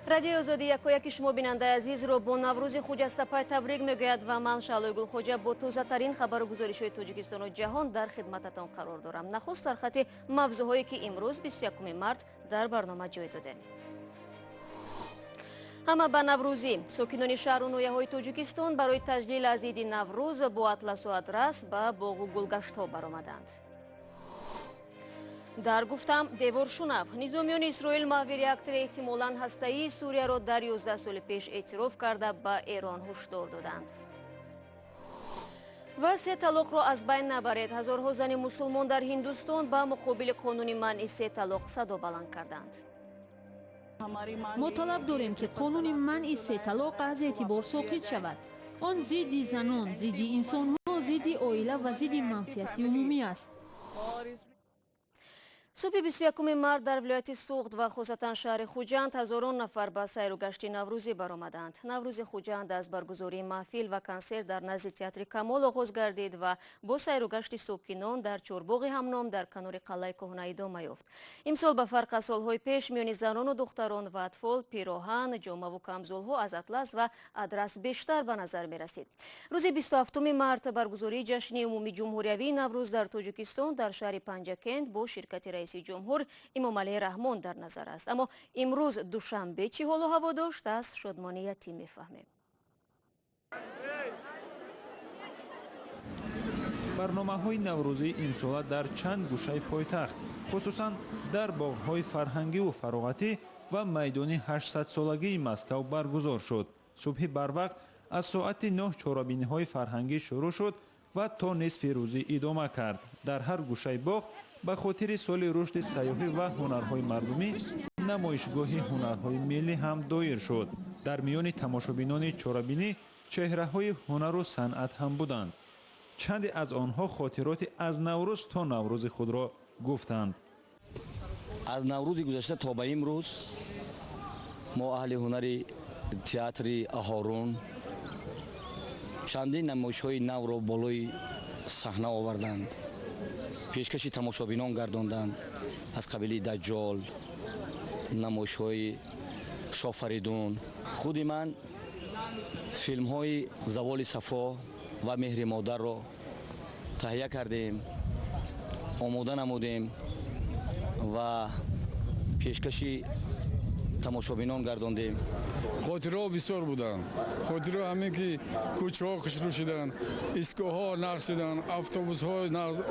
Радиои Озодӣ якояки шумо, бинандаи азизро, бо Наврӯзи хуҷастапай табрик мегӯяд ва ман, Шаҳлои Гулхоҷа, бо тозатарин хабару гузоришҳои Тоҷикистону ҷаҳон дар хидмататон қарор дорам. Нахуст сархати мавзӯъҳое, ки имрӯз, 21 март, дар барнома ҷой додем. Ҳама ба наврӯзӣ. Сокинони шаҳру ноҳияҳои Тоҷикистон барои таҷлил аз иди Наврӯз бо атласу адрас ба боғу гулгаштҳо баромаданд. Дар гуфтам, девор шунав. Низомиёни Исроил маҳви реактори эҳтимолан ҳастаии Сурияро дар 11 соли пеш эътироф карда, ба Эрон ҳушдор доданд. Ва се талоқро аз байн набаред. Ҳазорҳо зани мусулмон дар Ҳиндустон ба муқобили қонуни манъи се талоқ садо баланд карданд. Мо талаб дорем, ки қонуни манъи се талоқ аз эътибор соқит шавад. Он зидди занон, зидди инсонҳо, зидди оила ва зидди манфиати умумӣ аст. Субҳи 21 март дар вилояти Суғд ва хусусан шаҳри Хуҷанд ҳазорон нафар ба сайру гашти наврӯзӣ баромаданд. Наврӯзи Хуҷанд аз баргузории маҳфил ва консерт дар назди театри Камол оғоз гардид ва бо сайру гашти сокинон дар чорбоғи ҳамном дар канори қалъаи кӯҳна идома ёфт. Имсол, ба фарқ аз солҳои пеш, миёни занону духтарон ва атфол пироҳан, ҷомаву камзулҳо аз атлас ва адрас бештар ба назар мерасид. Рӯзи 27 март баргузории ҷашни умумии ҷумҳуриявии Наврӯз дар Тоҷикистон дар шаҳри Панҷакент бо ширкати раиси ҷумҳур Эмомалӣ Раҳмон дар назар аст. Аммо имрӯз Душанбе чӣ ҳолу ҳаво дошт, аз Шодмони Ятим мефаҳмем. Барномаҳои наврӯзии имсола дар чанд гӯшаи пойтахт, хусусан дар боғҳои фарҳангиву фароғатӣ ва майдони 800-солагии Москав баргузор шуд. Субҳи барвақт аз соати 9 чорабиниҳои фарҳангӣ шурӯъ шуд ва то нисфи рӯзӣ идома кард. Дар ҳар гӯшаи боғ ба хотири соли рушди сайёҳӣ ва ҳунарҳои мардумӣ намоишгоҳи ҳунарҳои миллӣ ҳам доир шуд. Дар миёни тамошобинони чорабинӣ чеҳраҳои ҳунару санъат ҳам буданд. Чанде аз онҳо хотироти аз Наврӯз то Наврӯзи худро гуфтанд. Аз Наврӯзи гузашта то ба имрӯз мо, аҳли ҳунари театри Аҳорун, чандин намоишҳои навро болои саҳна оварданд, пешкаши тамошобинон гардонданд, аз қабили Даҷҷол, намоишҳои Шофаридун. Худи ман филмҳои Заволи Сафо ва Меҳри модарро таҳия кардем, омода намудем ва пешкаши тамошобинон гардондем. Хотираҳо бисёр буданд. Хотираҳо ҳамин ки кӯчаҳо хушрӯ шуданд, истгоҳҳо нақш шуданд, автобусҳо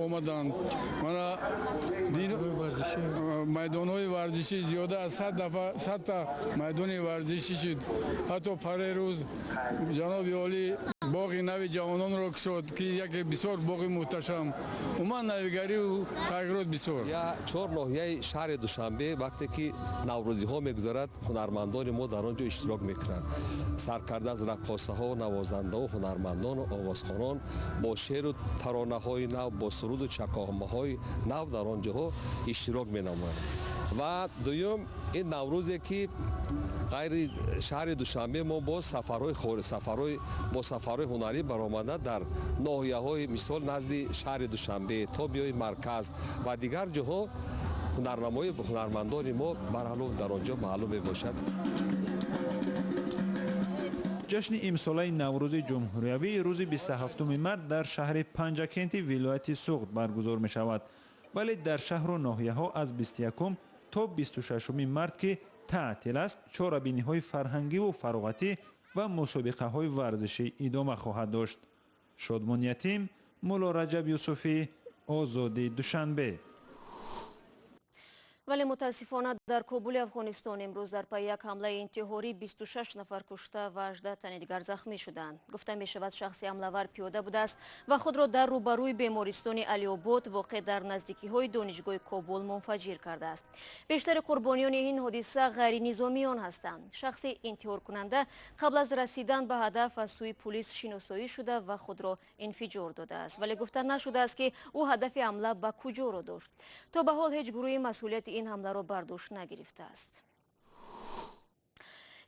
омаданд, мана майдонҳои варзишӣ, зиёда аз 100 дафъа, 100-та майдони варзишӣ шуд. Ҳатто паре рӯз ҷаноби олӣ боғи нави ҷавононро кушод, ки яке бисёр боғи муҳташам. Умуман, навигариву тағйирот бисёр. Чор ноҳияи шаҳри Душанбе вақте ки наврӯзиҳо мегузарад, ҳунармандони мо дар он ҷо иштирок мекунанд. Саркарда аз раққосаҳо, навозандаҳо, ҳунармандону овозхонон бо шеъру таронаҳои нав, бо суруду чакомаҳои нав дар он ҷоҳо иштирок менамоянд. Ва дуюм, ин наврӯзе ки ғайри шаҳри Душанбе мо боз бо сафарҳои ҳунарӣ баромада дар ноҳияҳои, мисол, назди шаҳри Душанбе то биёи марказ ва дигар ҷоҳо ҳунарнамои ҳунармандони мо барҳалу дар он ҷо маълум мебошад. Ҷашни имсолаи Наврӯзи ҷумҳуриявӣ рӯзи 27 март дар шаҳри Панҷакенти вилояти Суғд баргузор мешавад, вале дар шаҳру ноҳияҳо аз 21 то 26 март, ки таътил аст, чорабиниҳои фарҳангиву фароғатӣ ва мусобиқаҳои варзишӣ идома хоҳад дошт. Шодмон Ятим, Мулло Раҷаб Юсуфӣ, Озодӣ, Душанбе. Вале мутаассифона, дар Кобули Афғонистон имрӯз дар пайи як ҳамлаи интиҳорӣ 26 нафар кушта ва 18 тани дигар захмӣ шуданд. Гуфта мешавад, шахси ҳамлавар пиёда будааст ва худро дар рӯбарӯи бемористони Алиобод, воқеъ дар наздикиҳои донишгоҳи Кобул, мунфаҷир кардааст. Бештари қурбониёни ин ҳодиса ғайринизомиён ҳастанд. Шахси интиҳоркунанда қабл аз расидан ба ҳадаф аз сӯи пулис шиносоӣ шуда ва худро инфиҷор додааст, вале гуфта нашудааст, ки ӯ ҳадафи ҳамла ба куҷоро дошт. То ба ҳол ҳеҷ гурӯҳи масъулияти ин ҳамларо бар дӯш нагирифтааст.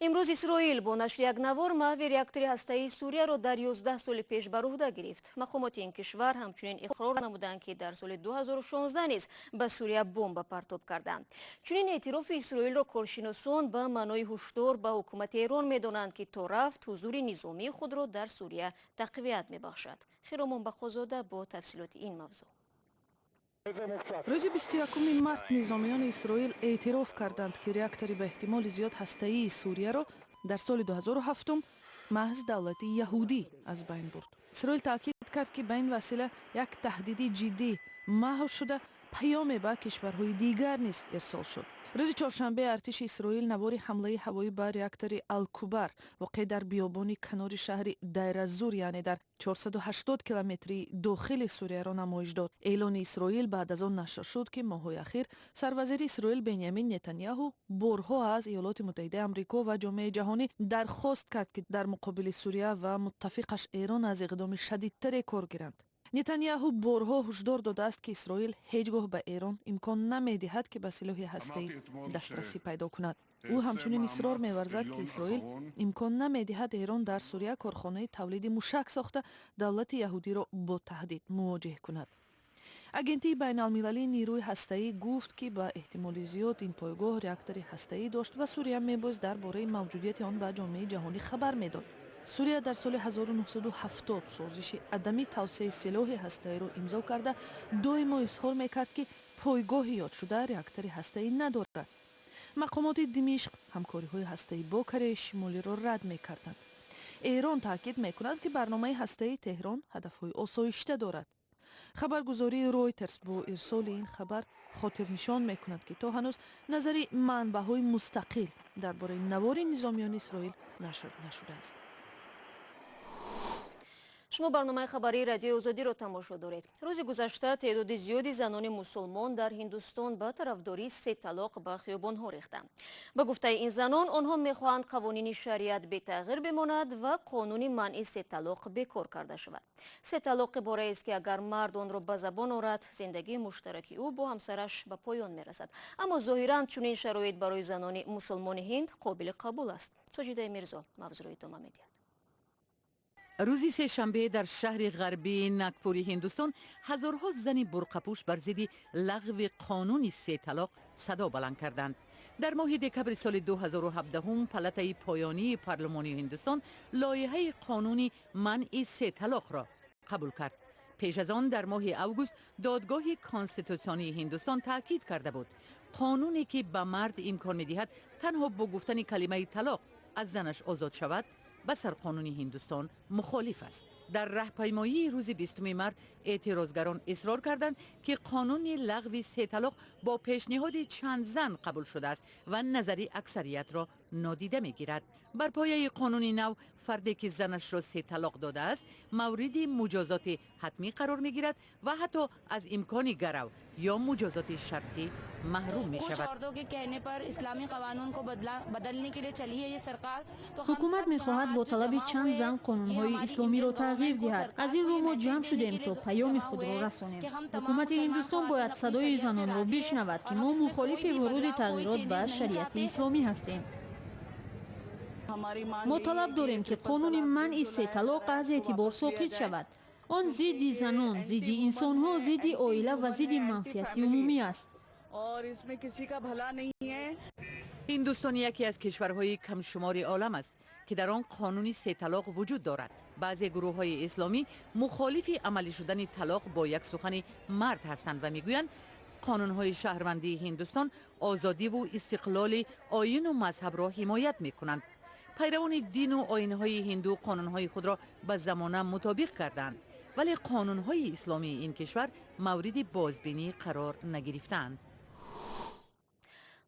Имрӯз Исроил бо нашри як навор маҳви реактори ҳастаии Сурияро дар 11 соли пеш бар уҳда гирифт. Мақомоти ин кишвар ҳамчунин иқрор намуданд, ки дар соли 2016 низ ба Сурия бомба партоб карданд. Чунин эътирофи Исроилро коршиносон ба маънои ҳушдор ба ҳукумати Эрон медонанд, ки то рафт ҳузури низомии худро дар Сурия тақвият мебахшад. Хиромон Бақозода бо тафсилоти ин мавзӯъ. Рӯзи 21 март низомиёни Исроил эътироф карданд, ки реактори ба эҳтимоли зиёд ҳастаии Сурияро дар соли 2007 маҳз давлати яҳудӣ аз байн бурд. Исроил таъкид кард, ки ба ин васила як таҳдиди ҷиддӣ маҳв шуда, паёме ба кишварҳои дигар низ ирсол шуд. Рӯзи чоршанбе артиши Исроил навори ҳамлаи ҳавоӣ ба реактори Алкубар, воқеъ дар биёбони канори шаҳри Дайразур, яъне дар 480 километри дохили Сурияро намоиш дод. Эълони Исроил баъд аз он нашр шуд, ки моҳҳои ахир сарвазири Исроил Бенямин Нетанияҳу борҳо аз Иёлоти Муттаҳидаи Амрико ва ҷомеаи ҷаҳонӣ дархост кард, ки дар муқобили Сурия ва муттафиқаш Эрон аз иқдоми шадидтаре кор гиранд. Нетанияҳу борҳо ҳушдор додааст, ки Исроил ҳеҷ гоҳ ба Эрон имкон намедиҳад, ки ба силоҳи ҳастаӣ дастрасӣ пайдо кунад. Ӯ ҳамчунин исрор меварзад, ки Исроил имкон намедиҳад Эрон дар Сурия корхонаи тавлиди мушак сохта, давлати яҳудиро бо таҳдид мувоҷиҳ кунад. Агентии байналмилалии нерӯи ҳастаӣ гуфт, ки ба эҳтимоли зиёд ин пойгоҳ реактори ҳастаӣ дошт ва Сурия мебоист дар бораи мавҷудияти он ба ҷомеаи ҷаҳонӣ хабар медод. Сурия дар соли 1970 созиши адами тавсеаи силоҳи ҳастаиро имзо карда, доимо изҳор мекард, ки пойгоҳи ёдшуда реактори ҳастаӣ надорад. Мақомоти Димишқ ҳамкориҳои ҳастаӣ бо Кореяи Шимолиро рад мекарданд. Эрон таъкид мекунад, ки барномаи ҳастаии Теҳрон ҳадафҳои осоишта дорад. Хабаргузории Ройтерс бо ирсоли ин хабар хотирнишон мекунад, ки то ҳанӯз назари манбаъҳои мустақил дар бораи навори низомиёни Исроил нашр нашудааст. Шумо барномаи хабарии Радиои Озодиро тамошо доред. Рӯзи гузашта теъдоди зиёди занони мусулмон дар Ҳиндустон ба тарафдории се талоқ ба хиёбонҳо рехтанд. Ба гуфтаи ин занон, онҳо мехоҳанд қавонини шариат бетағйир бимонад ва қонуни манъи се талоқ бекор карда шавад. Се талоқ ибораест, ки агар мард онро ба забон орад, зиндагии муштараки ӯ бо ҳамсараш ба поён мерасад. Аммо зоҳиран чунин шароит барои занони мусулмони ҳинд қобили қабул аст. Соҷидаи Мирзо мавзӯъро идома медиҳад. Рӯзи сешанбе дар шаҳри ғарбии Нагпури Ҳиндустон ҳазорҳо зани бурқапӯш бар зидди лағви қонуни се талоқ садо баланд карданд. Дар моҳи декабри соли 2017 палатаи поёнии парлумони Ҳиндустон лоиҳаи қонуни манъи се талоқро қабул кард. Пеш аз он дар моҳи август додгоҳи конститутсионии Ҳиндустон таъкид карда буд, қонуне ки ба мард имкон медиҳад танҳо бо гуфтани калимаи талоқ аз занаш озод шавад, ба сарқонуни Ҳиндустон мухолиф аст. Дар раҳпаймоии рӯзи 20 март эътирозгарон исрор карданд, ки қонуни лағви се талоқ бо пешниҳоди чанд зан қабул шудааст ва назари аксариятро нодида мегирад. Бар пояи қонуни нав, фарде ки занашро се талоқ додааст, мавриди муҷозоти ҳатмӣ қарор мегирад ва ҳатто аз имкони гарав ё муҷозоти шартӣ маҳрум мешавад. Ҳукумат мехоҳад бо талаби чанд зан қонунҳои исломиро тағйир диҳад. Аз ин рӯ мо ҷамъ шудем, то паёми худро расонем. Ҳукумати Ҳиндустон бояд садои занонро бишнавад, ки мо мухолифи вуруди тағйирот ба шариати исломӣ ҳастем. Мо талаб дорем, ки қонуни манъи се талоқ аз эътибор соқит шавад. Он зидди занон, зидди инсонҳо, зидди оила ва зидди манфиати умумӣ аст. Ҳиндустон яке аз кишварҳои камшумори олам аст, ки дар он қонуни се талоқ вуҷуд дорад. Баъзе гурӯҳҳои исломӣ мухолифи амалӣ шудани талоқ бо як сухани мард ҳастанд ва мегӯянд, қонунҳои шаҳрвандии Ҳиндустон озодиву истиқлоли оину мазҳабро ҳимоят мекунанд. Пайравони дину оинҳои ҳинду қонунҳои худро ба замона мутобиқ карданд, вале қонунҳои исломии ин кишвар мавриди бозбинӣ қарор нагирифтаанд.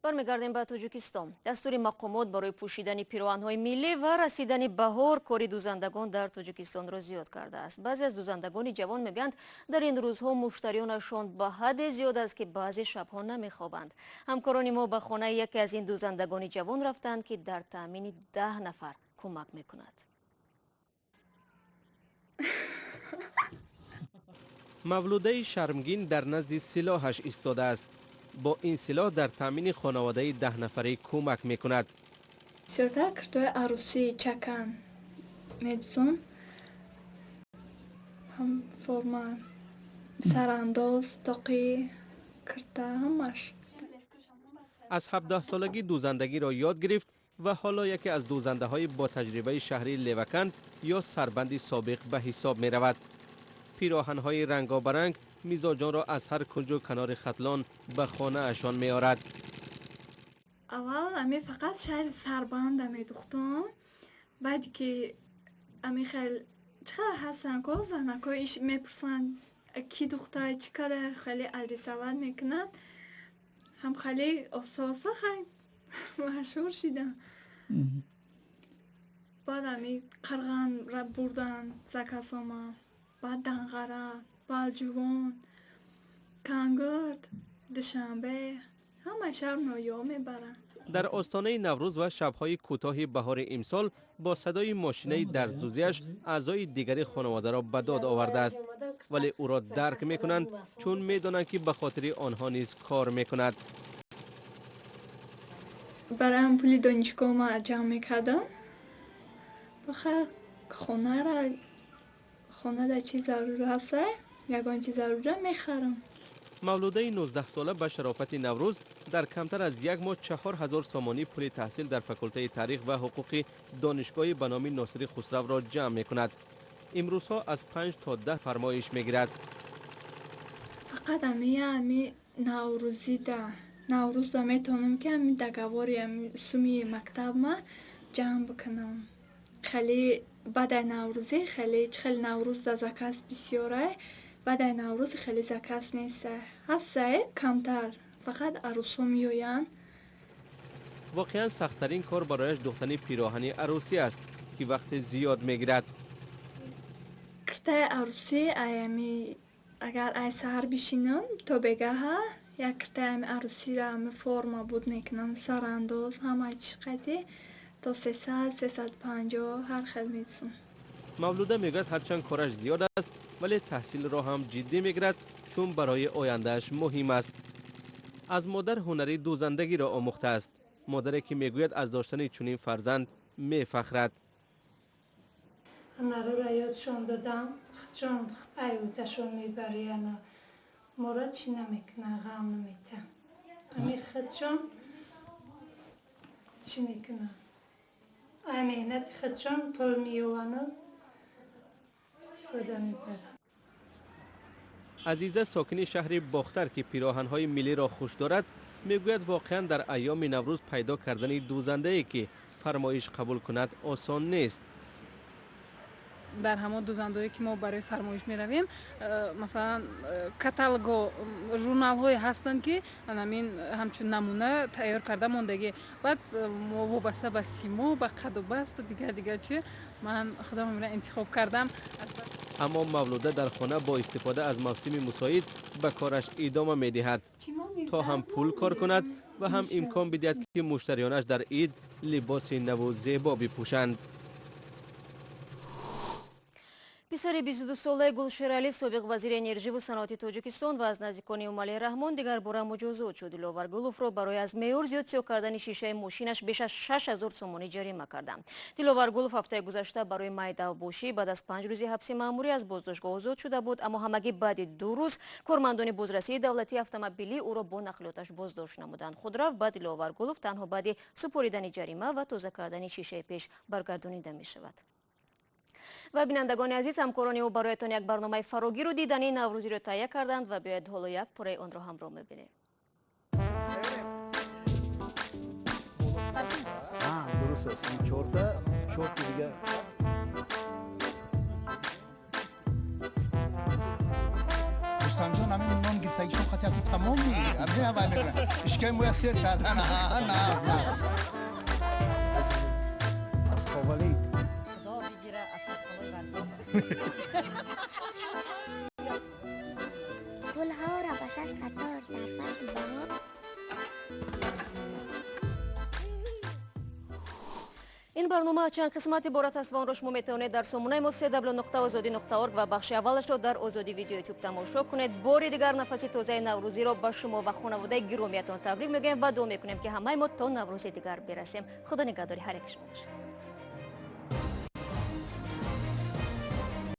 Бармегардем ба Тоҷикистон. Дастури мақомот барои пӯшидани пироҳанҳои миллӣ ва расидани баҳор кори дӯзандагон дар Тоҷикистонро зиёд кардааст. Баъзе аз дӯзандагони ҷавон мегӯянд, дар ин рӯзҳо муштариёнашон ба ҳадде зиёд аст, ки баъзе шабҳо намехобанд. Ҳамкорони мо ба хонаи яке аз ин дӯзандагони ҷавон рафтанд, ки дар таъмини 10 нафар кӯмак мекунад. Мавлудаи шармгин дар назди силоҳаш истодааст. Бо ин силоҳ дар таъмини хонаводаи 10 нафарӣ кӯмак мекунад. Бисёртар киртои арӯсӣ чакан медӯзам. Ҳам форма, сарандоз, тоқӣ, кирта, ҳамаш. Аз 17 солагӣ дӯзандагиро ёд гирифт ва ҳоло яке аз дӯзандаҳои бо таҷрибаи шаҳри Леваканд ё Сарбанди собиқ ба ҳисоб меравад. Пироҳанҳои рангобаранг мизоҷонро аз ҳар кунҷу канори Хатлон ба хонаашон меорад. Аввал ами фақат шаҳри Сарбанда медухтам. Баъд ки ами хел чӣ қадар ҳастанд ко занако иш мепурсанд, ки духта, чӣ қадар, хеле адресовать мекунанд. Ҳам хеле оста оста хай машҳур шидам. Баъд ами Қирған бурдан заказома, баъд Данғара, Балҷувон, Кангурд, Душанбе, ҳамаи шаҳр ноҳияҳо мебаранд. Дар остонаи Наврӯз ва шабҳои кӯтоҳи баҳори имсол бо садои мошинаи дарздӯзиаш аъзои дигари хонаводаро ба дод овардааст, вале ӯро дарк мекунанд, чун медонанд, ки ба хотири онҳо низ кор мекунад. Бароям пули донишгоҳ ма ҷамъ мекардам. Бахайр, хонара, хонада чӣ зарур ҳаста, ягон чи зарура мехарам. Мавлудаи 19-сола ба шарофати Наврӯз дар камтар аз як моҳ 4000 сомонӣ пули таҳсил дар факултаи таърих ва ҳуқуқи донишгоҳи ба номи Носири Хусравро ҷамъ мекунад. Имрӯзҳо аз 5 то 10 фармоиш мегирад. Фақат ами наврӯзида, наврӯзда метавонам, ки ами договори ами суми мактабма ҷамъ бикунам. Хеле баъдаи наврӯзӣ, хеле чӣ хеле наврӯзда заказ бисёрай, баъдаи наврӯз хеле заказ неста. Ҳастае камтар, фақат арӯсҳо меоянд. Воқеан сахттарин кор барояш духтани пироҳани арӯсӣ аст, ки вақти зиёд мегирад. Киртаи арӯсӣ ами агар ай саҳар бишинам то бегаҳа, як киртаи ами арӯсиро ами форма буд мекунам, сарандоз, ҳама чӣ қати то 300, 350 ҳар хел медусам. Мавлуда мегӯяд, ҳарчанд кораш зиёд аст, вале таҳсилро ҳам ҷиддӣ мегирад, чун барои ояндааш муҳим аст. Аз модар ҳунари дӯзандагиро омӯхтааст. Модаре ки мегӯяд, аз доштани чунин фарзанд мефахрад. Ҳунарро ёдшон додам, чун аюдашон мебарияна, моро чӣ намекунад, ғам наметиҳанд. Ами худшон чӣ мекунанд? Ай меҳнати худшон пул меёвану истифода мебаранд. Азиза, сокини шаҳри Бохтар, ки пироҳанҳои миллиро хуш дорад, мегӯяд, воқеан дар айёми Наврӯз пайдо кардани дӯзандае, ки фармоиш қабул кунад, осон нест. Дар ҳамон дӯзандаҳое, ки мо барои фармоиш меравем, масалан, каталого, журналҳое ҳастанд, ки ҳамин ҳамчун намуна тайёр карда мондагӣ. Баъд мо вобаста ба симо, ба қаду басту дигар дигар чи ман худам ҳамина интихоб кардам. Аммо Мавлуда дар хона бо истифода аз мавсими мусоид ба кораш идома медиҳад, то ҳам пул кор кунад ва ҳам имкон бидиҳад, ки муштариёнаш дар ид либоси наву зебо бипӯшанд. Писари 22-солаи Гулшералӣ, собиқ вазири энерживу саноати Тоҷикистон ва аз наздикони Эмомалӣ Раҳмон, дигар бора муҷозот шуд. Диловар Гуловро барои аз меъёр зиёд сиёҳ кардани шишаи мошинаш беш аз 6000 сомонӣ ҷарима карданд. Диловар Гулов ҳафтаи гузашта барои майдавбошӣ баъд аз 5 рӯзи ҳабси маъмурӣ аз боздоштгоҳ озод шуда буд, аммо ҳамагӣ баъди 2 рӯз кормандони бозрасии давлатии автомобилӣ ӯро бо нақлиёташ боздошт намуданд. Худрав ба Диловар Гулов танҳо баъди супоридани ҷарима ва тоза кардани шишаи пеш баргардонида мешавад. Ва бинандагони азиз, ҳамкорони ӯ бароятон як барномаи фарогиру дидани наврӯзиро таҳия карданд ва биёед, ҳоло як пораи онро ҳамроҳ мебинем. Дуруст аст, ин чорта, чорти дигар. Рустамҷон, ҳамин нон гирифтагишон қатъи ту тамоми ҳамин ҳавай мекунад. Ишкаи моя сер кардан. На, на. Аз Ховалинг. Худо бигира аз садқаҳои варзоб. Гулҳоро ба шаш қатор дар фасли баҳор. Ин Ин барнома чанд қисмат иборат аст ва онро шумо метавонед дар сомонаи мо www.ozodi.org ва бахши аввалашро дар Озодӣ Видео Ютуб тамошо кунед. Бори дигар нафаси тозаи наврӯзиро ба шумо ва хонаводаи гиромиятон табрик мегӯем ва дуо мекунем, ки ҳамаи мо то наврӯзи дигар бирасем. Худо нигаҳдори ҳар яки шумо бошад.